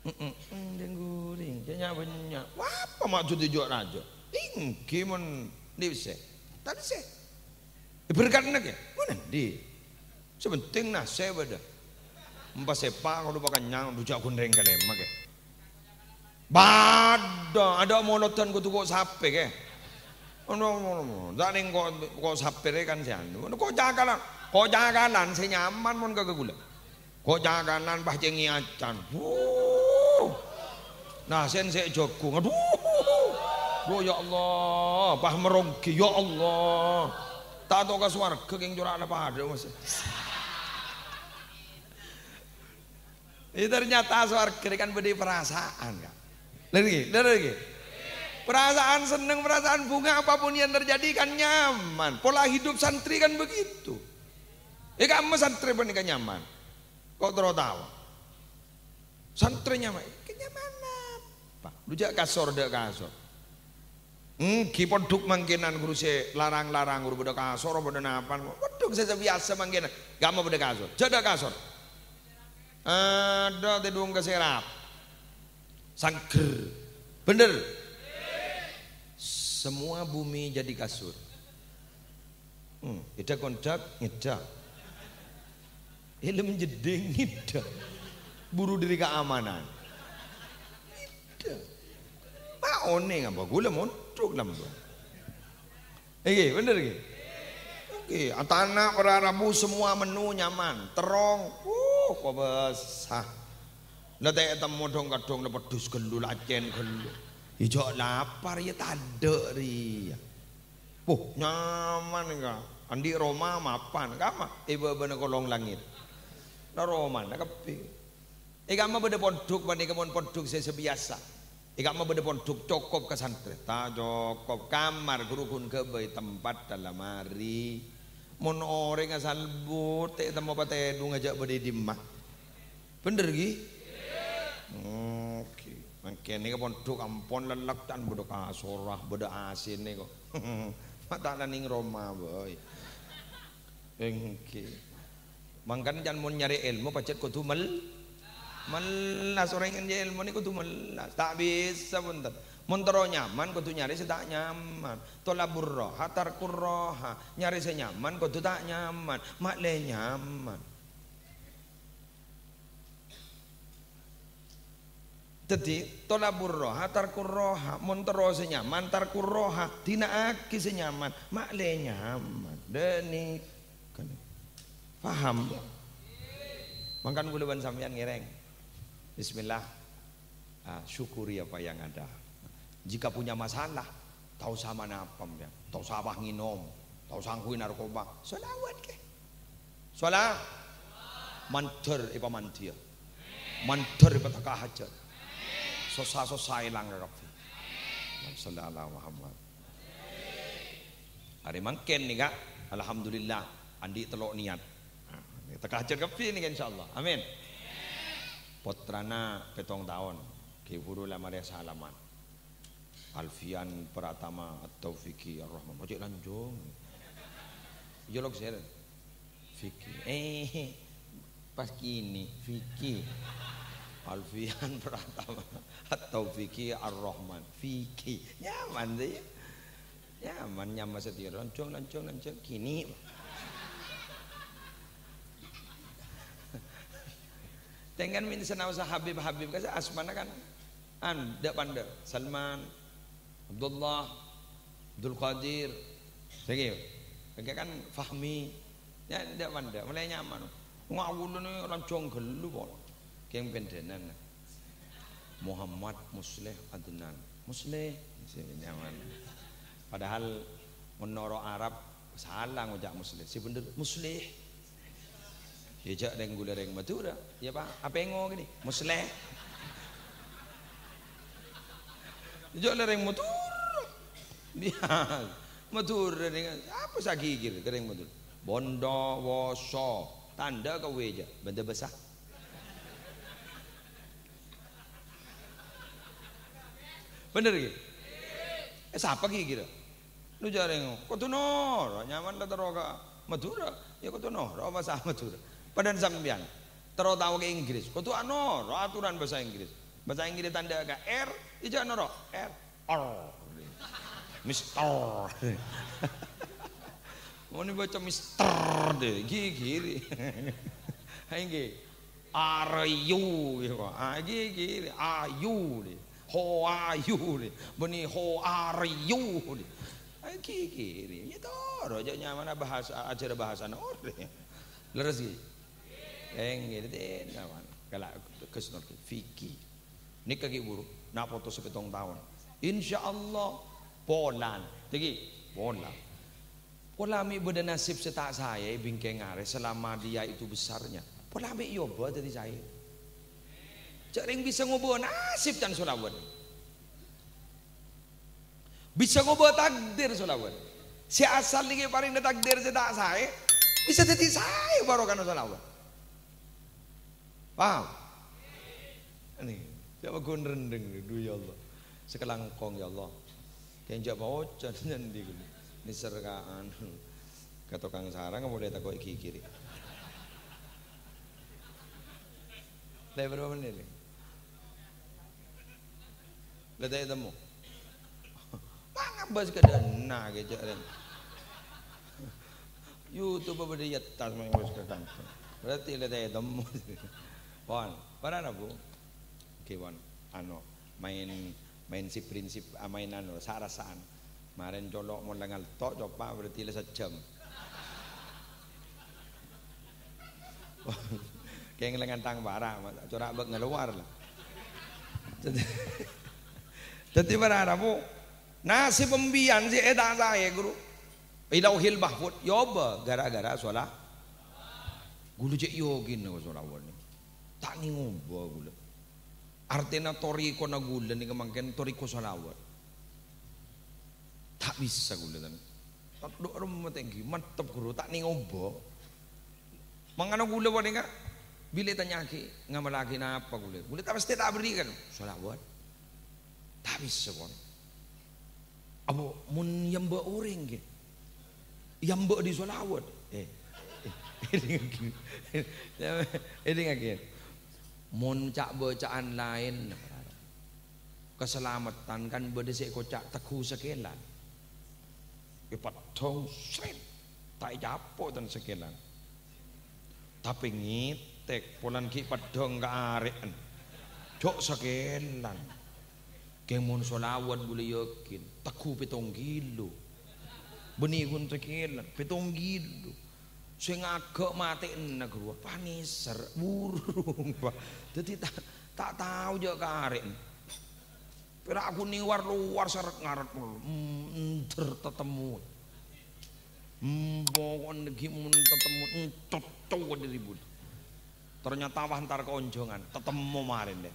Heeh, dhâng-ghuring. Jhâ' nya-bânnya'. Wah, apa maksud jhâ' rajâ? Èngghi mon dhisè'. Ta' dhisè'. Èberkadhâna kè? Mon andi'? Sè pentèng nasè' bâdâ. Empa' sèpa' kodhu pakennyang, dhu jhâ' ghun rèng kalèma kè. Bâdâ, adâ' molodhân kodhu ko' sapè kè. Ono, ono, ono. Ta' nèng ko', ko' sapè rè kan sè anu. Ono ko' cakalan. Ko' cakalan sè nyaman mon ka ghulâ. Ko' cakalan pas cèngè acan. Wuh. Nah, sèn sè jhâghung. Aduh. Duh, ya Allah, pas meronggi, ya Allah. Ta' tao ka sowarghâ kèng cora'na padâ, Mas. Ini ternyata sowarghâ ini kan bâdâ perasaan, Kak. Lèr ghi, lèr ghi. Perasaan seneng, perasaan bunga, apapun yang terjadi kan nyaman. Pola hidup santri kan begitu. È ka'emma santrè panèka nyaman. Ko' terro tao. Santrè nyaman. Kenyaman apa? Dhu jhâ' kasor, dâ' kasor. Èngghi pondhuk mangkènan ghuru sè larang-larang, ghuru bâdâ kasor, bâdâ napan. Pondhuk sè biyasa mangkènan. Ghi' ma' bâdâ kasor. Jhâ' dâ' kasor. Adâ' tèdung ka serap. Sangghâr. Bhender? Semua bumi jadi kasur. Hmm, èdhâk-ondhâk, ngèdhâ. Èlem jeddhing, ngèdhâ. Buru dhâri kaamanan. Ida. Ma' onèng apa? Ghulâ mondhuk lambâ'. Èngghi, bhender èngghi? Èngghi, atana' para rabu semua menu nyaman. Terrong, uh, kobâsa. La ta' ètemmo dhung-kadhung la peddhus ghâllu, la acèn ghâllu. Iyâ jhâ' lapar, iyâ tadâ' rèya. Wuh, nyaman, ka. Andi' roma mapan, kama? È bâbâna kolong langit. La romana kabbhi. È ka'emma bâdâ pondhuk panèka mon pondhuk sè, sè biyasa. È ka'emma bâdâ pondhuk cokop ka santrè. Ta' cokop. Kamar ghuru ghun ghâbây tempat lamari. Mon orèng asalbut, ta' ètemmo patèdhung ajâ' bâdâ è dimma. Bhender, ghi? Oke. Mangkèn nèka pondhuk ampon lellek can bâdâ kasorra, bâdâ A C-na ko'. Ma' ta' nèng roma bhâi. Èngghi. Mangkana can mon nyarè èlmo pajhât kodhu mel-, mellas. Orèng nyarè èlmo nèko kodhu mellas. Ta' bisa, bhunten. Mon terro nyaman kodhu nyarè sè ta' nyaman. Thalabur raha, tarkur raha. Nyarè sè nyaman kodhu ta' nyaman. Ma' lè nyaman. Dhâddhi, thalabur raha, tarkur raha. Mon terro sè nyaman, tarkur raha. Dina'aghi sè nyaman. Ma' lè nyaman. Dâ' nèka. Paham? Mangkana kaulâ bân sampèyan ngèrèng. Bismillah. Ah, syukuri apa yang ada. Jika punya masalah, ta' osa manapa, ya. Ta' osa apa ngènom, ta' osa ngangghuy narkoba. Shalawat, kè. Shalawat. Mandhâr èpamandhiyâ. Mandhâr èpataka hajhât. Sossa-sossa èlang kakabbhi. Allahumma shalli ala Muhammad. Arè mangkèn nèka, alhamdulillah, andi' tello' niyat. Nah, teka hajhât kabbhi nèka, insyaallah. Amin. Pottrana pèttong taon, ghi' buru la marè salaman. Alfian Pratama At-Taufiki Ar-Rahman. Ojek lanjong. Iya, lok, sir. Fiki. Eh, pas kini, Fiki. Alfian Pratama At-Taufiki Ar-Rahman. Fiki. Nyaman tuh, ya. Nyaman, nyaman setia. Lanjong, lanjong, lanjong. Kini. Tèngan min sanaosa Habib-Habib, kasa asmana kan an, dâ' pandâ. Salman, Abdullah, Abdul Qadir. Saiki, saiki kan Fahmi. Ya, dâ' pandâ, mulai nyaman. Ngawulane lanjong ghâllu, pon. Kèng pendhânan. Muhammad Musleh Adnan. Musleh, sè nyaman. Padahal menoro Arab, sala ngoca' Musleh. Sè bhender, Musleh. Ya, jhâ' rèng ghulâ rèng Madhurâ. Ya, Pak, apèngo kènè? Musleh. Jhâ' la rèng Madhurâ. Biasa. Madhurâ nèng, apa sagigir ka rèng Madhurâ? Bondowoso. Tandhâ ka wèja. Bhender bhâsa. Bhender, ghi? Eh, sapa gigir? Nu jhâ' rèng, kodhu noro', nyaman la terro ka Madhurâ, ya kodhu noro' bhâsa Madhurâ. Padâna sampèyan, terro tao ka Inggris, kodhu anoro' aturan bhâsa Inggris. Bhâsa Inggris tandhâ ka R, ijâ noro', R, R. Mister. Mon èbâca mister, deh, gigir. Èngghi. Are you, gitu. Ah, iki, iki, are you, deh. How are you, deh. Bânnè, how are you, deh. Ah, iki, iki, deh. Ya, toro', jhâ' nyamana bhâsa, ajhârâ bhâsana orèng. Lerres, ghi? Èngghi, deh, nyaman. Kala, Gus Nur, Fiki. Nèka ghi' buru, na' poto sapèttong taon. Insyaallah, polan. Tèngghi, polan. Pola mè' bâdâ nasib sè ta' saè è bingkèng arè selama dia itu besarnya. Pola mè' èobâ dhâddhi saè. Jhâ' rèng bisa ngobâ nasib can solawat. Bisa ngobâ takdir solawat. Sè asal nèka parèngna takdir sè ta' saè, bisa dhâddhi saè barokana solawat. Paham? Nè, jhâ' maghun rendheng, dhu, ya Allah. Sakalangkong, ya Allah. Kèng jhâ' maoca' nyandhi ghâllu. Nèser ka anu, ka tokang sarang, molè tako' gigir. Lè bârâmpa mennit, lè? Lè ta' ètemmo. Ma' ngabâs ka dâ'enna' kèya, jhâ' rèng. YouTube bâdâ è attas, ma' ngabâs ka kanto. Berarti lè ta' ètemmo. Pon. Para rabu. Kèwon, ano, maèn, maèn sip-prinsip, ah, maèn, ano, sa'-rassa'an. Marèn colo' mon la ngalto', copa' berarti la sajjhâm. Kèng la ngantang para', ma-, cora' bâ' ngalowar la. Dhâddhi, dhâddhi para rabu, nasib embiyan sè èta' saè, Guru. È Lauhil Mahfud, èobâ gara-gara sola-, ghulâ cè' yakin ka solawadhâ. Ta' nèng obâ ghulâ. Artèna thorèkona ghulâ nèka mangkèn thorèko shalawat. Ta' bisa ghulâ, tan. Tadhâ' remma tèngghi, mantep ghuru, ta' nèng obâ. Mangkana ghulâ panèka, bilâ ètanya'aghi, "Ngamallaghi napa ghulâ?" Ghulâ ta' pastè ta' aberri' kan, "Shalawat." Ta' bisa, pon. Apa mon èambâ' orèng, ghi? Èambâ' dhi shalawat. Eh, eh, èdingngaghi. Èdingngaghi. Mon ca'-bâca'an laèn, kasalameddhân kan bâdâ sè èkoca' tegghu sakèlan. Èpeddhâng, sret. Ta' ècapo' tan sakèlan. Tapè ngètèk, polana ghi' peddhâng ka arè'en. Jhâ' sakèlan. Kèng mon shalawat ghulâ yakin, tegghu pèttong kilo. Bânnè ghun sakèlan, pèttong kilo. Sè ngaghâ' matè'na ghâruwa, panèser, burung, Pa'. Dhâddhi ta', ta' tao jhâ' ka arè'en. Pèra' ghun nèng war-lowar sèrrèt-ngarrèt, mm, ender tatemmo. Mm, pokokna ghi' mon tatemmo, mm, cocco dâri budi. Ternyata wah entar ka onjhângan, tatemmo marèn, dâ.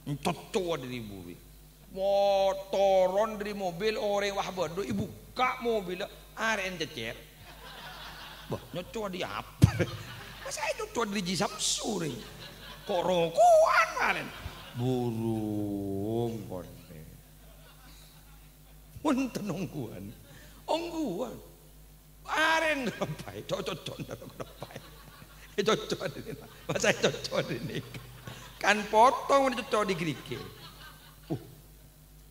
Mm, cocco dâri budi. Mo-, toron dâri mobil, orèng wah bâdâ, èbukka' mobilla, arè'en cècèr. Bâh, nyocco dâri apa? Masa ècocco dâri Ji Samsu, rè? Ko' roko'an marèn. Burung, konè. Wonten ongghuwân. Ongghuwân. Arè'en lebbâi, co-, cocco, lebbâi. Ècocco dâri, masa ècocco dâri nèka. Kan potong ècocco dâri ghârighi. Uh.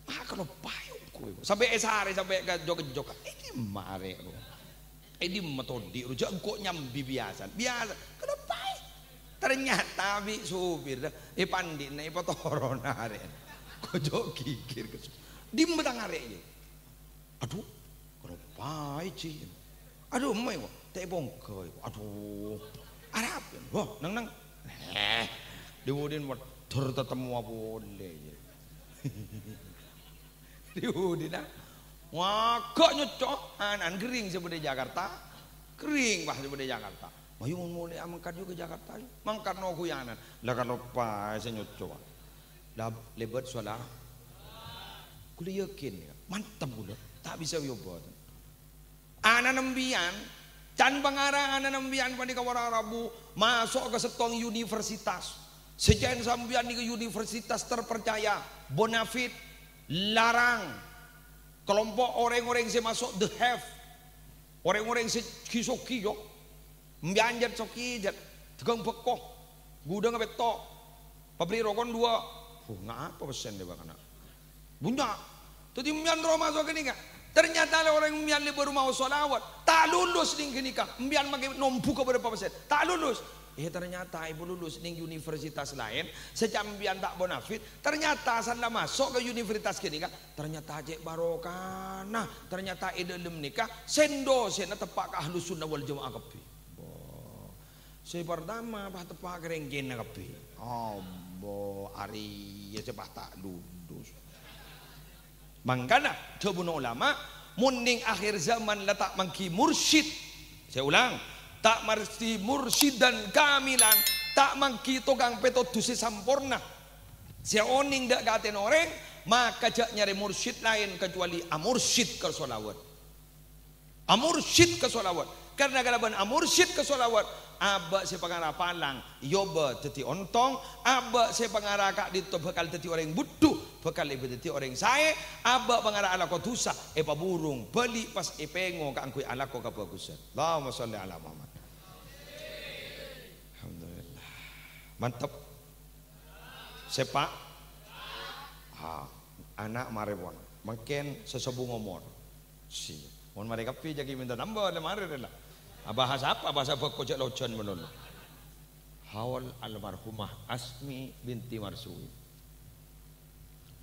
Ma' kaloppaè ongghu, sampè' èsarè, sampè' ka jok-jok. È dimma arè', ro? È dimma todi', ro? Jhâ' engko' nyambi biyasana. Biyasa, kaloppaè. Ternyata bi' sopir, dâ, èpandi'na, èpatorona arè'. Kojhâ' ghighir ka so-, "Dimma tang arè', yâ?" "Adhu, kaloppaè, Ji." "Adhu, emma, yâ, ko'." "Ta' èpongghâ, yâ, ko'." "Adhu." "Arapa, yâ?" "Wah, neng, neng." Eh, dhi-budina moddhâr tatemmowa polè, yâ. Dhi-budina. Wah, ghi' nyocco, ana'na ghering sè bâdâ è Jakarta. Ghering, wah, sè bâdâ è Jakarta. "Mayu, mon molèya mangkat, yu, ka Jakarta, yu. Mangkat noghuy ana'na." "La, kaloppaè sè nyocco, Pak." La-, lèbât sala-, ghulâ yakin, yâ. Mantep ghulâ. Ta' bisa èobâ. Ana'na embiyan, can pangara ana'na embiyan panèka para rabu maso' ka sèttong universitas. Sè can sampèyan nèka universitas terpercaya, bonafit, larang. Kalompo' orèng-orèng sè maso' the have. Orèng-orèng sè ghi-soghi, yo. Embiyan jhât soghi, jhât. Dhâghâng bhâko. Ghudhângnga pètto'. Pabrik rokon duwâ'. Huh, ngapa pèssèna, Pak, kana'? Bunnya'. Dhâddhi embiyan terro maso' ghânèka. Ternyata lè orèng embiyan lè bhuru maos shalawat. Ta' lulus nèng ghânèka. Embiyan makè nombhughâ bârâmpa pèssèna. Ta' lulus. Eh, ternyata èpalulus nèng universitas laèn. Sè can embiyan ta' bonafit. Ternyata san la maso' ka universitas ghânèka. Ternyata cè' barokana, ternyata è dhâlem nèka sèn-dosèna teppa' ka Ahlus Sunnah wal Jamaah kabbhi. Bo. Sè partama, pas teppa' ka rèngkèna kabbhi. Ambo, arèya sè pas ta' lulus. Mangkana, dhâbuna ulama, mon nèng akhir zaman la ta' mangghi mursyid. Sè ulang, ta' mangghi mursyidan kamilan, ta' mangghi tokang pètodus sè samporna. Sè onèng dâ' ka atèna orèng, maka jhâ' nyarè mursyid laèn kacuali amursyid ka shalawat. Amursyid ka shalawat. Karna kalabân amursyid ka shalawat, abâ' sè pangara palang èobâ dhâddhi ontong, abâ' sè pangara ka'dinto bhâkal dhâddhi orèng budhu, bhâkal èbâ dhâddhi orèng saè, abâ' pangara alako dhusa, èpaburung, bâli' pas èpèngo kaangghuy alako kabhâghusân. Allahumma shalli ala Muhammad. Alhamdulillah. Mantep. Sè pa-, ha, ana' marè pon. Mangkèn sè sobung omor. Si, mon marè kabbhi jhâ' ghi' mènta nambâ, la marè rè la. Abhâhas apa? Bhâsa bhâko jhâ' lojân malolo. Haul almarhumah Asmi binti Marsui.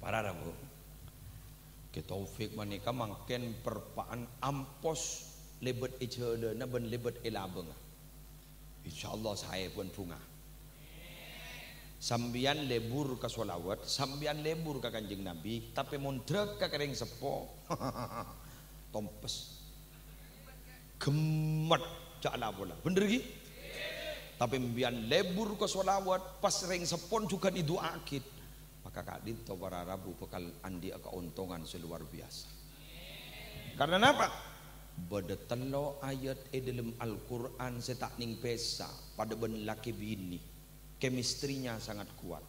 Para rabu, Kè Taufik panèka mangkèn perpa'an ampos lèbât è jhâlânna bân lèbât è labângnga. Insyaallah saè bân bhunga. Sampèyan lebur ka sholawat, sampèyan lebur ka Kanjeng Nabi, tapè mon drâk ka rèng seppo, tompes. Gemmet, jhâ' la-pola. Bhender, ghi? Tapè sampèyan lebur ka sholawat, pas rèng seppona jhughân èdu'aaghi. Maka ka'dinto para rabu bhâkal andi'â kaontongan sè luar biasa. Karna napa? Bâdâ tello' ayat è dâlem Al-Qur'an sè ta' nèng pèsa, padâ bân lakè binè. Chemistry-nya sangat kuat.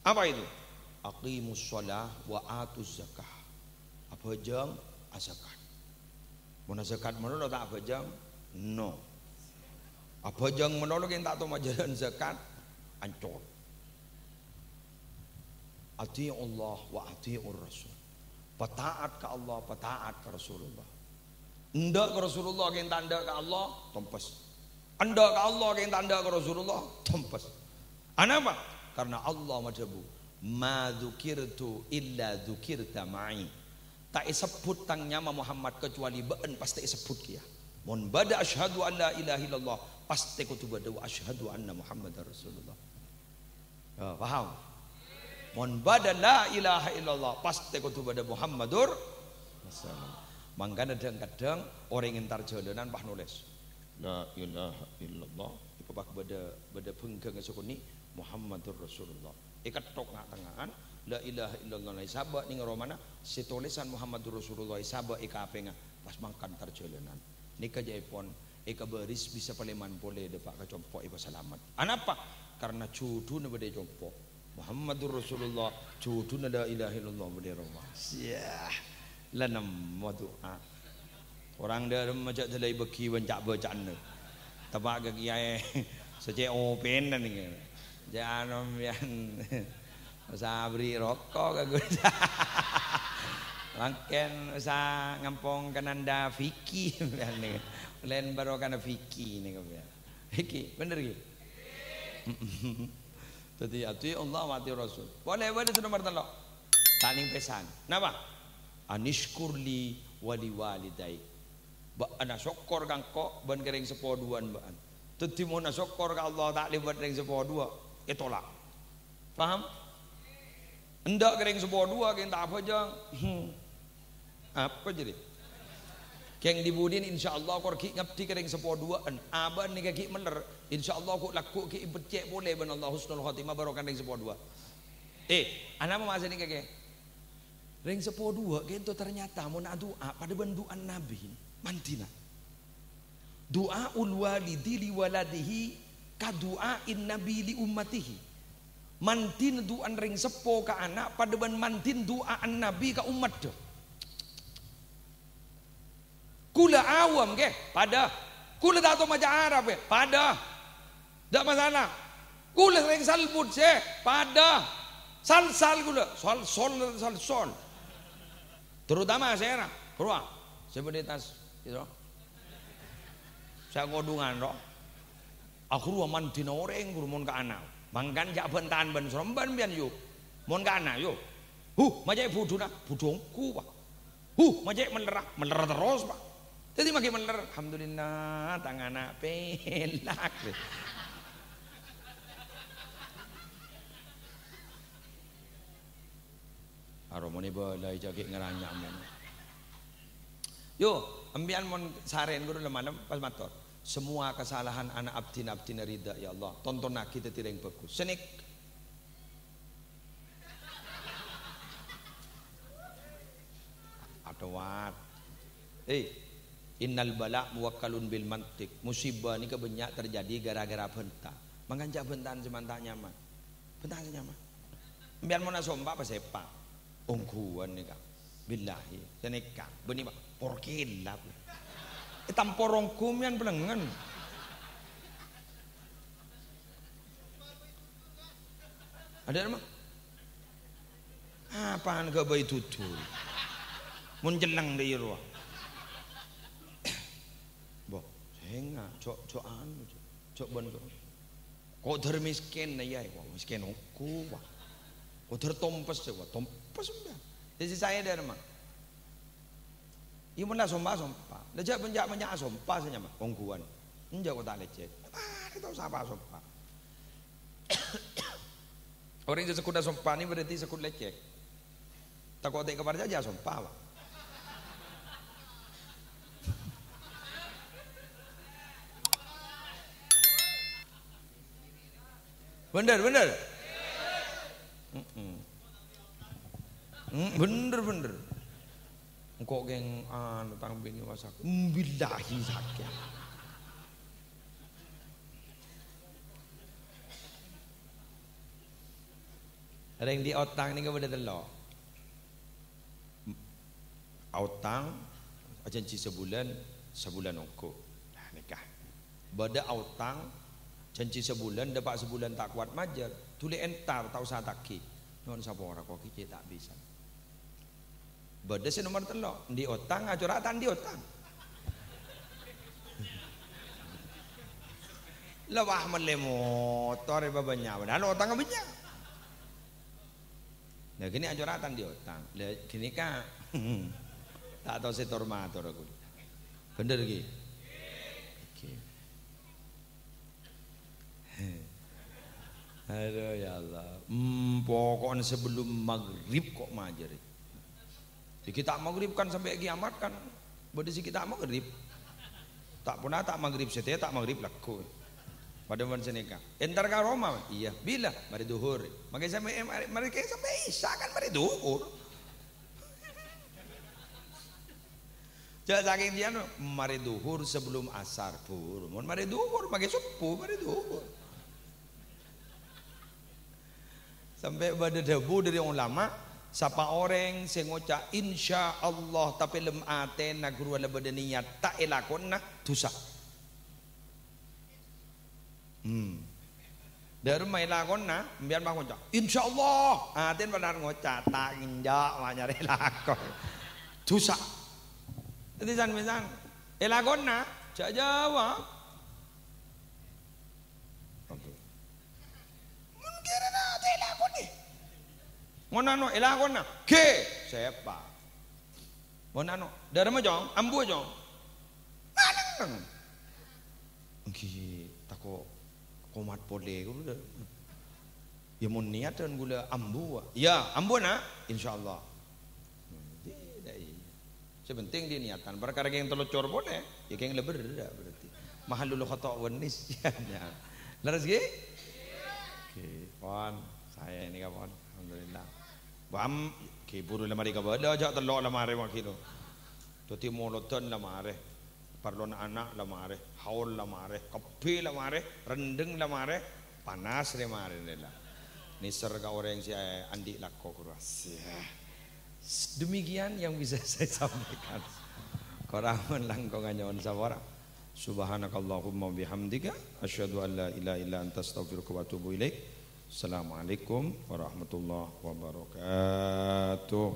Apa itu? "Aqimus shalah wa atuz zakah." Abhâjâng, azakat. Mon azakat malolo ta' abhâjâng? No. Abhâjâng malolo kèng ta' tao majâlân zakat, ancor. "Ati'ullah wa ati'ur rasul." Pata'at ka Allah, pata'at ka Rasulullah. Endâ' ka Rasulullah kèng ta' endâ' ka Allah, tompes. Endâ' ka Allah kèng ta' endâ' ka Rasulullah, tompes. Anapa? Karna Allah madhâbu, "Ma dzukirtu illa dzukirta ma'i." Ta' èsebbhut tang nyama Muhammad, kecuali bâ'na pastè èsebbhut kèya. Mon bâdâ asyhadu an la ilaha illallah, pastè kodhu bâdâ wa asyhadu anna Muhammadar Rasulullah. Ya, paham? Mon bâdâ la ilaha illallah, pastè kodhu bâdâ Muhammadur Rasulullah. Mangkana dhâng-kadhâng orèng entar jhâlânan pas nolès, "La ilaha illallah." Èpabâk bâdâ, bâdâ bhângghângnga sakonè', "Muhammadur Rasulullah." Èkettok nga'-tengnga'an, "La ilaha illallah," èsabâ' nèng romana, sè tolèsan "Muhammadur Rasulullah" èsabâ' è kapèngnga, pas mangka entar jhâlânan. Nèka jhâèpon èkabâris bisa palèman polè dâpa' ka compo' èpasalamet. Anapa? Karna juduna bâdâ è compo'. Muhammadur Rasulullah, juduna la ilaha illallah bâdâ è roma. Siah, la nemmo du'a. Korang dâremma jhâ' dâlai bâghi bân ca'-bâca'anna. Teppa' ka kiyaè sè cè' opènan nèka. Jhâ' anu mbiyan. Sabri roko' ka ghulâ. Mangkèn sa ngampong kananda fikih, mbiyan nèka. Laèn barokana fikih nèka, mbiyan. Iki, bhender iki? Dhâddhi, ati'ullah wa ati'ur rasul. Polè bâdâ sè nomer tello'. Ta' nèng pèsan. Napa? "Anishkur li wa li walidaik." Bâ'na sokkor ka engko' bân ka rèng seppo duwâ'na bâ'na. Dhâddhi, mon asokkor ka Allah ta' lèbât rèng seppo duwâ', ètolak. Paham? Endâ' ka rèng seppo duwâ' kèng ta' abhâjâng. Hmm. Apa jârèya? Kèng dhi-budhina insyaallah kor ghi' ngabdi ka rèng seppo duwâ'ân. Abâ'na nèka ghi' mèller. Insyaallah ghu' lagghu' ghi' èbeccè' polè bân Allah husnul khotimah barokana rèng seppo duwâ'. Eh, anapa maksodda nèka, Kè? Rèng seppo duwâ' kènto ternyata mon adu'a padâ bân du'ana Nabi, mandhina. Du'aul walidi li waladihi ka du'ain nabi li ummatihi. Mandhina du'ana rèng seppo ka ana' padâ bân mandhina du'ana Nabi ka ommaddhâ. Ghulâ awam, Kè, padâ. Ghulâ ta' tao maca Arab, Kè, padâ. Ta' masalah. Ghulâ sèrèng salbut, sè, padâ. Salsal ghulâ, salsol, salsol. Terutama sèra, rowa. Sè bâdâ è attas, gitu. Sè kodhungan, ro. Aghârowa mandhina orèng, ghârowa mon ka ana'. Mangkana jhâ' bântahan bân-sorombân, mbiyan, yu. Mon ka ana', yu. Huh, maca'è budhuna, budhu ongghu, Pa'. Huh, maca'è mèllerra, mèllerra terros, Pa'. Dhâddhi maghi mèller, "Alhamdulillah, tang ana' pèlak." Aromonè bâlâi jhâ' ghi' ngaranyam. Yo, empèyan mon sarèn ghuru lem-malem pas mator, "Semua kesalahan ana' abdhina, abdhina ridha, ya Allah. Tontonnaghi dhâddhi rèng bhâghus." Senik. Adâwât. Eh, "Innal bala' muwakkalun bil mantiq." Musibah nèka bânnya' terjadi gara-gara bânta. Mangkana jhâ' bântahan sè manta' nyaman. Bântahan sè nyaman. Empèyan mon asompa apa sèpa? Ongghuwân nèka. Billahi, sanèka. Bânnè, Pa', porkèla, Bu. Ètampor ongghu mèyan pelengngen. Adâ' ma? Apaan ghâbây dudu? Mon celleng dâ' iyâ rowa. Bo, sènga', jhâ', jhâ' anu, jhâ', jhâ' bân, jhâ'. Kodar miskin, iyâ, wa, miskin ongghu, wa. Kodar tompes, wa, tompes, iyâ. Dhâddhi saè dâremma. Iyâ, mon la sompa, sompa. La jhâ' bânnya'-bânnya' sompa sè nyama, ongghuwân. Enjâ' kodhu ta' lècèk. Marè tao sapa sompa. Orèng sè segghut asompa nè berarti segghut lècèk. Tako' ta' èkaparcajâ sompa, wa. Bhender, bhender. Mm-mm. Mm, bhender, bhender. Engko' kèng anu tang binè wasa. Billahi sakè'. Rèng andi' otang nèka bâdâ tello'. Aotang, ajhânjhi sabulân, sabulân ongghu. Nah, nèka. Bâdâ aotang, jhânjhi sabulân, dâpa' sabulân ta' kowat majâr. Dhuli entar, ta' osa taghi. Nyo'on sapora, ko' ghi' cè' ta' bisa. Bâdâ sè nomer tello', andi' otang, acora' ta' andi' otang. La, wah, mellè motor, è, bâbânnya', padahal otangnga bânnya'. Lah, ghânè acora' ta' andi' otang. Lah, ghânèka, ta' tao sè tor-mator aku. Bhender, ghi? Oke. Aduh, ya Allah. Hmm, pokokna sabellum maghrib ko' majâr. Sè ghi' ta' maghrib kan sampè' kiamat kan. Bâdâ sè ghi' ta' maghrib. Ta' pona ta' maghrib satèya, ta' maghrib lagghu'. Padâ bân sanèka. Entar ka roma, iyâ. Bilâ? Marè dhuhur. Mangkè sampè', marè, marè kè sampè' isya kan marè dhuhur. Jhâ' sakèng dhiyâ, no, marè dhuhur sabellum asar, buru. Mon marè dhuhur, mangkè sobbhu, marè dhuhur. Sampè' bâdâ dhâbu dâri ulama, sapa orèng sè ngoca' "Insyaallah" tapè lem atèna ghuru la bâdâ niyat ta' èlakona, dhusa. Hmm. Dâremma èlakona, sampèyan pas ngoca', "Insyaallah." Atèna padâ ngoca', "Ta' enjâ', ma' nyarè lakon." Dhusa. Dhâddhi san-mèsan, èlakona, jhâ' jâwâb. Aduh. Mon kèrana ta' èlakonè. Mon anu èlakona, ghi, sèpa. Mon anu, dâremma, Cong, ambu, Cong. Maneng, neng. Ghi, tako' komat polè, ghuru, dâ. Iyâ, mon niyat kan ghulâ ambu, wa. Iyâ, ambu, na'. Insyaallah. Hmm, tidak, iya. Sè penting diniatan. Parkara kèng tello cor polè, ya kèng la berrâ' berarti. Mahallul khata' wan nisyan, ya. Lerres, ghi? Oke, pon. Saè nèka, pon. Alhamdulillah. Bam, ghi buru la marè kabâlâ, jhâ' tello' la marè, wa, ghi, lo. Dhâddhi molodhân la marè. Parlona ana' la marè, haul la marè, kabbhi la marè, rendheng la marè, panas rè marè rè la. Nèser ka orèng sè andi' lako, ghuru. Asyik. Demikian yang bisa saya sampaikan. Korang mon langkong nyo'on sapora. Subhanakallahumma wa bihamdika, asyhadu an la ilaha illa anta, astaghfiruka wa atubu ilaik. Assalamualaikum warahmatullahi wabarakatuh.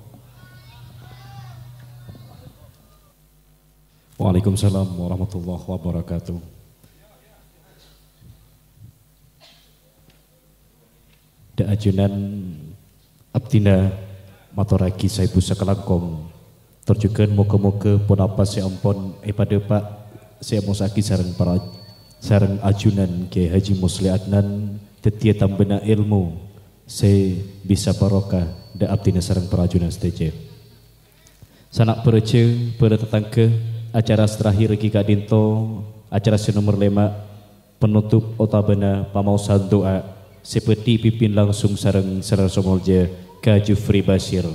Waalaikumsalam warahmatullahi wabarakatuh. Dâ' ajunan abdhina matorraghi saèbu sakalangkong. Tor jhughân moghâ-moghâ ponapa sè ampon èpadâpa' sè èmossa'aghi sareng para, sareng ajunan Kyai Haji Musleh Adnan dhâddhiyâ tambâna èlmo sè bisa barokah dâ' abdhina sareng para ajunan sadhâjâ. Sana' bârâjâ, bârâ tatangghâ, acara sè terakhir ghi ka'dinto, acara sè nomer lèma', penutup otabâna pamaosan du'a sè bhâdhi èpimpin langsung sareng sè rasomoljâ Ka Jufri Bashir.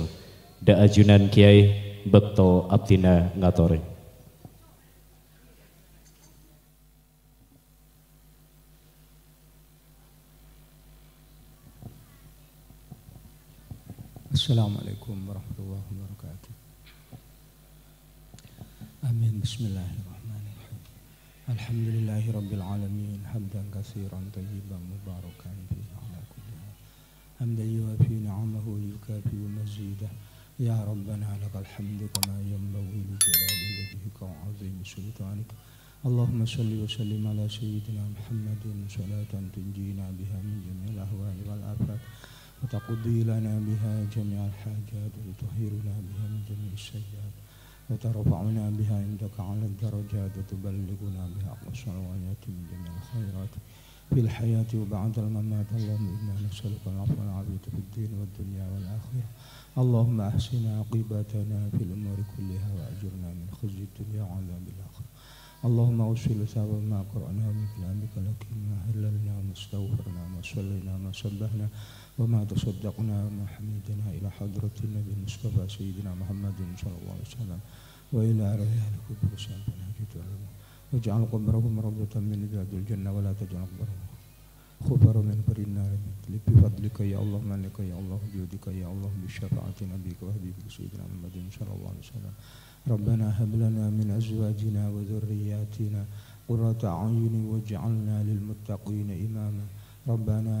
Dâ' ajunan Kyai, bâkto abdhina ngatorè. Assalamualaikum warahmatullahi wabarakatuh. Amin. Bismillahirrahmanirrahim. Alhamdulillahi rabbil alamin, hamdan katsiran thayyiban mubarakan fihi ala kulli hal. Hamdan yuwafi ni'amahu wa yukafi'u mazidah. Ya Rabbana, lakal hamdu kama yanbaghi li jalali wajhika wa 'azimi sultanik. اللهم صل وسلم على سيدنا محمد صلاة تنجينا بها من جميع الأهوال والآفات، وتقضي لنا بها جميع الحاجات، وتطهرنا بها من جميع السيئات، وترفعنا بها عندك أعلى الدرجات، وتبلغنا بها أقصى الغايات من جميع الخيرات في الحياة وبعد الممات. اللهم إنا نسألك العفو والعافية في الدين والدنيا والآخرة. اللهم أحسن عاقبتنا في الأمور كلها وأجرنا من خزي الدنيا وعذاب الآخرة. اللهم أوصل ثواب ما قرأناه من كلامك الحكيم، ما هللنا وما استغفرنا وما صلينا وما سبحنا وما تصدقنا وما حمدنا إلى حضرة النبي المصطفى سيدنا محمد صلى الله عليه وسلم وإلى أرواح أهل القبور سلامة جدوى. واجعل قبورهم روضة من رياض الجنة ولا تجعل قبورهم حفرة من حفر النار. بفضلك يا الله، منك يا الله، جودك يا الله، بشفاعة نبيك وحبيبك سيدنا محمد صلى الله عليه وسلم. ربنا هب لنا من أزواجنا وذرياتنا قرة أعين واجعلنا للمتقين إماما. ربنا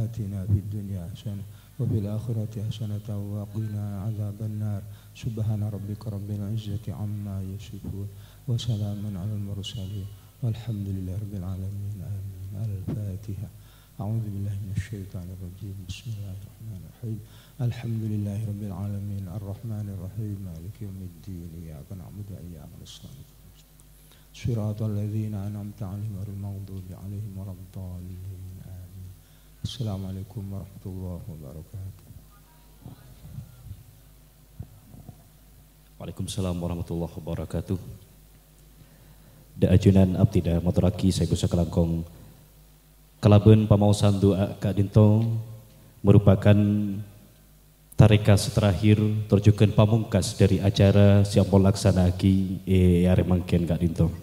آتنا في الدنيا حسنة وفي الآخرة حسنة وقنا عذاب النار. سبحان ربك رب العزة عما يصفون، وسلام على المرسلين، والحمد لله رب العالمين. آمين. الفاتحة. أعوذ بالله من الشيطان الرجيم. بسم الله الرحمن الرحيم. الحمد لله رب العالمين. الرحمن الرحيم. مالك يوم الدين. إياك نعبد وإياك نستعين. صراط الذين أنعمت عليهم غير المغضوب عليهم ولا الضالين. آمين. السلام عليكم ورحمة الله وبركاته. Waalaikumsalam warahmatullahi wabarakatuh. Dâ' ajunan abdhina matorraghi saèbu sakalangkong kalabân pamaosan du'a ka'dinto merupakan tarèka sè terakhir tor jhughân pamongkas dhâri acara sè ampon laksana'aghi è arè mangkèn ka'dinto.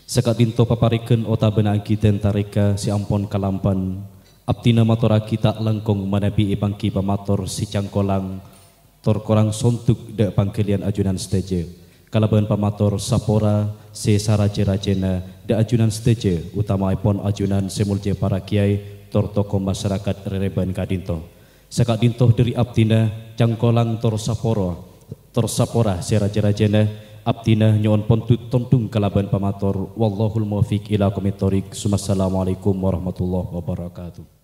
Saka'dinto paparèghân otabâna angghi dhân tarèka sè ampon kalampan, abdhina matorraghi ta' langkong manabi èpangghi pamator sè cangkolang tor korang sondhuk dâ' pangghâliyân ajunan sadhâjâ. Kalabân pamator sapora sè sarajâ-rajâna dâ' ajunan sadhâjâ, otama'èpon ajunan sè moljâ para kèyaè tor tokoh masarakat rèrèbân ka'dinto. Saka'dinto dhâri abdhina cangkolang tor sapora, tor sapora sè rajâ-rajâna, abdhina nyo'on pondhut tondhung kalabân pamator. Wallahul muwaffiq ila aqwamit thoriq. Summassalamualaikum warahmatullahi wabarakatuh.